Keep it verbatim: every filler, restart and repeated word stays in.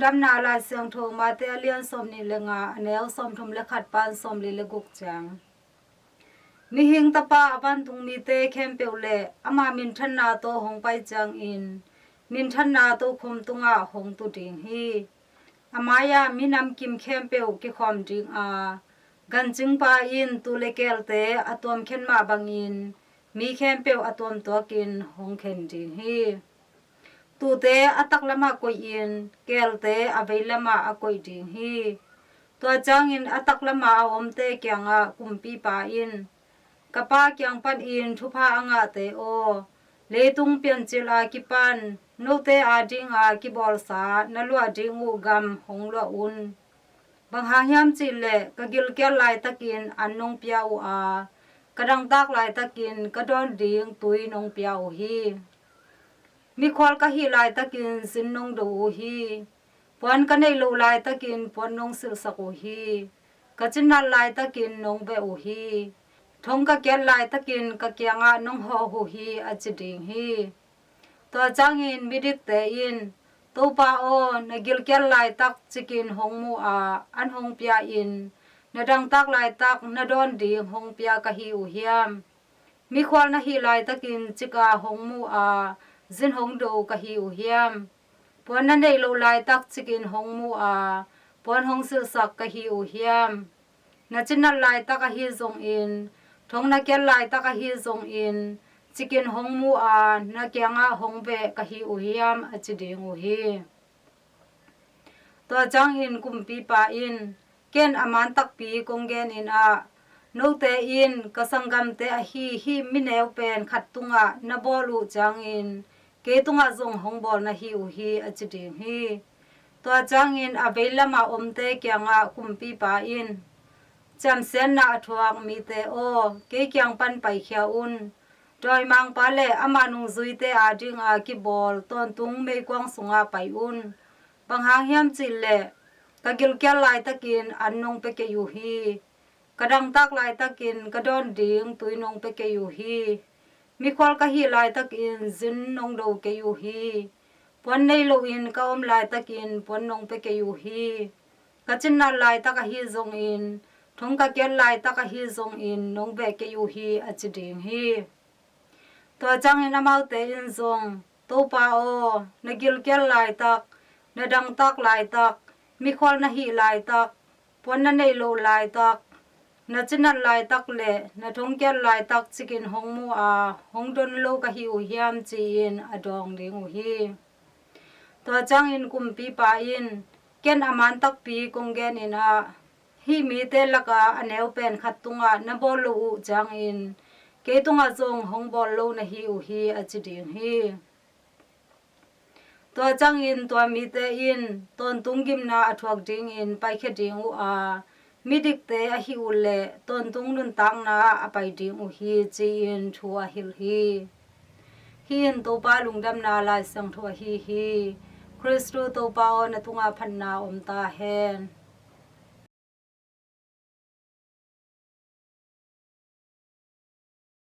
Lungdamna Lai Siangtho Mate a lian sawmnih le nga, a neu sawmthum le khat pan sawmli le guk ciang. Mihing Tapa a vantung mite khempeuh le ama minthanna tawh hong pai ciangin minthanna tokhom tungah hong tu ding hi. A mai-ah minam kim khempeuh kikhawm ding a, gancingpa in tuu le keelte a tuamkhen mah bangin mi khempeuh a tuamtuakin hong khen ding hi. Tuute a taklamah koihin, keelte a veilamah a koih ding hi. Tua ciangin a taklamah a omte kiangah kumpipa in, Ka Pa kiang panin thupha a ngahte aw, leitung piancil a kipan note adinga kibawlsa na luah ding uh gam hong luah un. Bang hang hiam cihleh ka gilkial laitakin an nong pia uh a, ka dangtak laitakin ka dawn ding tui nong pia uh hi. Mikhual ka hih laitakin zin nong do uh hi. Puan ka neih loh laitakin puan nong silhsak uh hi. Ka cinat laitakin nong beh uh hi. Thong ka kiat laitakin ka kiangah nong hawh uh hi, a ci ding hi. Tua ciangin midikte in, Topa aw, na gilkial laitak cikin hong mu a, an hong pia in, na dangtak laitak na dawn ding hong pia ka hi uh hiam? Mikhual na hih laitakin cika hong mu a, zin hong do ka hi uh hiam? Puan na neih loh laitak cikin hong mu a, puan hong silhsak ka hi uh hiam? Na cinat laitak ahi zongin, thong na kiat laitak ahi zongin, cikin hong mu a, na kiangah hong beh ka hi uh hiam, a ci ding uh hi. Tua ciangin kumpipa in, Ken a man takpi kong genin ah, note in ka sanggamte ahi hih mineu pen khat tungah na bawl uh ciangin kei tungah zong hong bawl na hi uh hi, a ci ding hi. Tua ciangin a veilamah omte kiangah kumpipa in, Ciamsiatna a thuak mite aw, kei kiang pan paikhia un. Dawimangpa le ama nungzuite adinga kibawl tawntung meikuang sungah pai un. Bang hang hiam cihleh ka gilkial laitakin an nong pia kei uh hi. Ka dangtak laitakin ka dawn ding tui nong pia kei uh hi. Mikhual ka hih laitakin zin nong do kei uh hi. Puan nei loin ka om laitakin puan nong pia kei uh hi. Ka cinat laitak ahi zongin, thong ka kiat laitak ahi zongin nong beh kei uh hi, a ci ding hi. Tua ciangin amaute in zong, Topa aw, na gilkial laitak, na dangtak laitak, mikhual na hih laitak, puan na neih loh laitak, na cinat laitak le na thongkiat laitak cikin hong mu a, hong don lo ka hi uh hiam, ci-in a dawng ding uh hi. Tua ciangin kumpipa in, Ken a man takpi kong genin ah, hih mite laka a neu pen khat tungah na bawl lo uh ciangin kei tungah zong hong bawl lo na hi uh hi, a ci ding hi. Tua ciangin tua mite in tawntung gimna a thuak dingin paikhia ding uh a, midikte ahih uh leh tawntung nuntakna ah a pai ding uh hi, ci-in thu a hilh hi. Hih in Topa lungdamna Lai Siangtho ahi hi. Khristu Topa aw, na tungah phatna om ta hen.